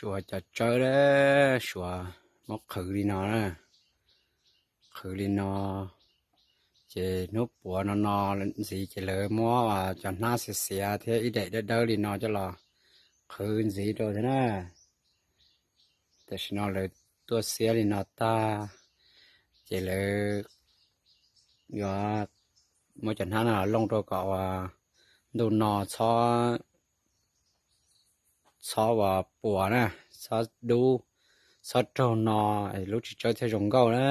Suav cov tsawb na, suav muab qhwv li no na, qhwv li no, ces hnub puav no no ntxiv ces lawv muab cov hnab xiav xiav thiab ib daim dawb dawb li no coj los qhwv ntxiv rau thiab na. Tam sim no lawv tuaj xiab li no tag, ces lawv yuav muab cov hnab no looj rau kom uas ntuj no txhob, txhob uas puas na, txhob dub, txhob raug no, lub txiv tsawb thiaj zoo nkauj na.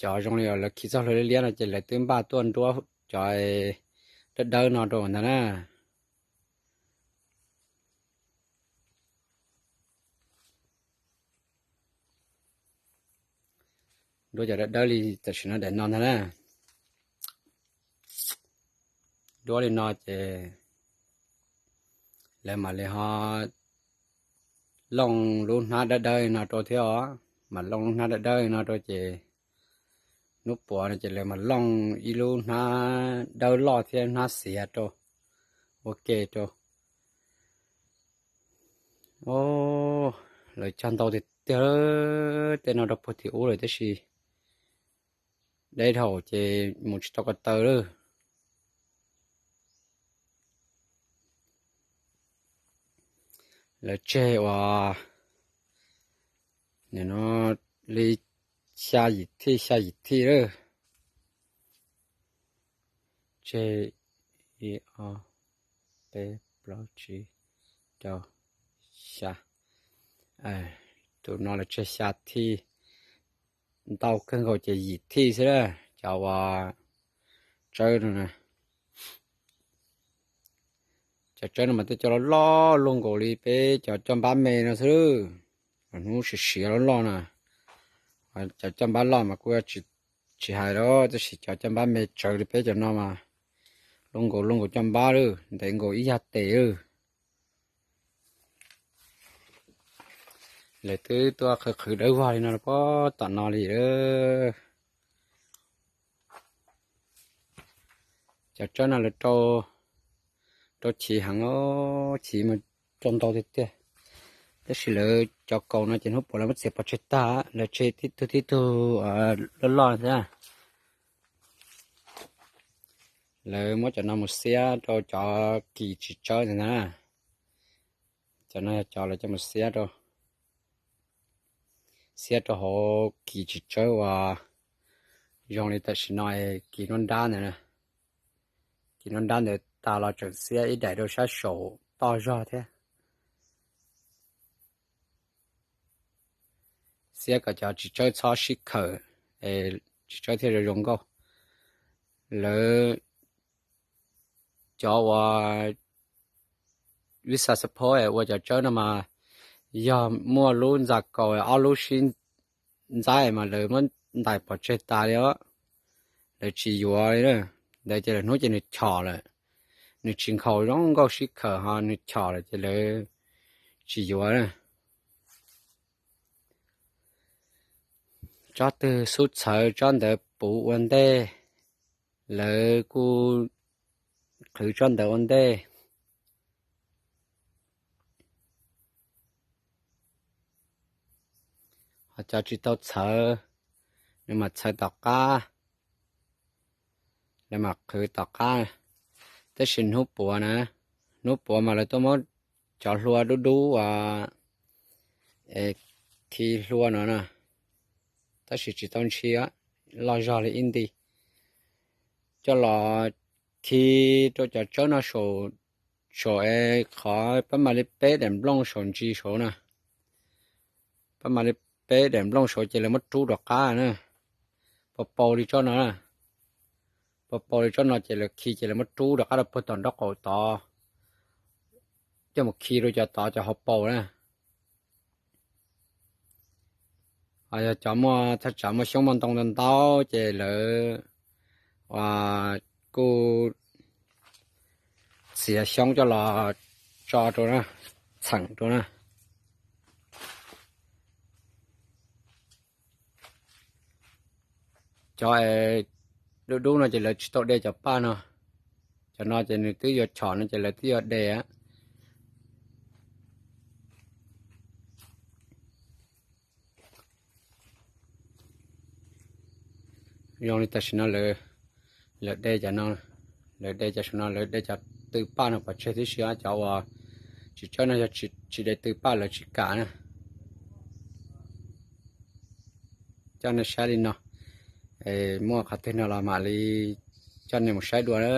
Cov zoo li lawv khi txoj hlua liab liab no ces lawv twb npaj tuaj nruab cov dawb dawb no rau ntag na. Nruab cov dawb dawb li tam sim no daim no ntag na. Nruab li no ces lawv mam li ho looj lub hnab dawb dawb li no rau thiab os, mam looj lub hnab dawb dawb li no rau ces hnub puav no ces lawv mam looj ib lub hnab dawb loj thiab hnab xiav rau ua ke rau. Lawv cog ntau tiag tiag, tej no rau puag tim ub lawm tab sis deb dhau ces mus tsis tau ko taw lawm. Lawv tseg uas nim no li xya yim thij, xya yim thij lawm. Tseg ib ob peb plaub tsib rau xya. Tus no lawv tseg xya thij, ntau kawg nkaus ces yim thij xwb na. Cov uas tsawb no na, cov tsawb no mas tej cov loj loj luaj nkaus li peb cov coj npab me no xwb. Hnub siav siav loj loj na, cov coj npab loj mas kuj tsis hais lawm, tab sis cov coj npab me tsawv li peb cov no mas luaj nkaus luaj nkaus coj npab lawm, ntev nkaus ib yag tes lawm. Lawv twb tuaj qhwv qhwv dawb vog li no rau tom no li lawm. Cov tsawb no lawv rau chiv heev, chiv mas rau ntau tiag tiag. Tab sis lawv cov kaus no ces hnub puav lawv muab txiav pov tseg tag, lawv tseg tib tug tib tug loj loj xwb. Lawv muab cov no mus xiab rau cov kis tsis tsawb ntag na. Cov no yog cov lawv coj mus xiab rau, xiab rau hauv kis tsis tsawb uas zoo li tam sim no kis nruab nrab ntawd. Kis nruab nrab ntawd tas los tseem xiab ib daim rau sab saum toj zog thiab. Xiab kom cov tsis tsawb txhob sib khawm, tsis tsawb thiaj zoo zoo nkauj. Lawv cov uas vij xa xab phob ua cov tsawb no mas yog muaj lub ntxa kaus ob lub sib ntxaib mas lawv muab ntais pov tseg tas li os. Lawv tsis yuav li na. Ntawd ces lawv hnub ces nws chom lawm, nws tsis nkhaus zoo nkauj sib khawm ho nws chom lawm ces lawv tsis yuav na. Tsob twg xub txhawv tsob ntawd puv ua ntej, lawv kuj qhwv tsob ntawd ua ntej. Ho cov tsis tau txhawv, lawv mam txhawv tom qab, lawv mam qhwv tom qab. Tab sis hnub puav na, hnub puav mas lawv tuaj muab cov hlua dub dub uas khi hlua no na, tab sis tsis tau ntshis, loj zog li ib nti, coj los khi rau cov tsawb no saum, saum es qhov pab mam li peb daim nplooj saum ntsis saud na. Pab mam li peb daim nplooj saud ces lawv muab rub rov qab na. Pau pau li tsob no na, pau pau li tsob no ces lawv khi ces lawv muab rub rov qab rau puag tom nraub qaum tod, coj mus khi rau cov tod cov hauv paus na. Ho yog cov muaj thaj tsam muaj xyoob muaj ntoo ntau ntau ces lawv kuj txiav xyoob coj los tso rau na, txheem rau na. Cov dub dub no ces lawv tsis tau de cov paj no, Cov no ces nws twb yuav chom no ces lawv twb yuav de. Zoo li tam sim no lawv de cov no, lawv de cov saum no, lawv de cov tw paj no pov tseg tib si. Cov uas tsis tsawb no yog tsis de tw paj, lawv tsis kam na. Coj nej saib li no, muaj qhov twg no los mam li coj nej mus saib dua na.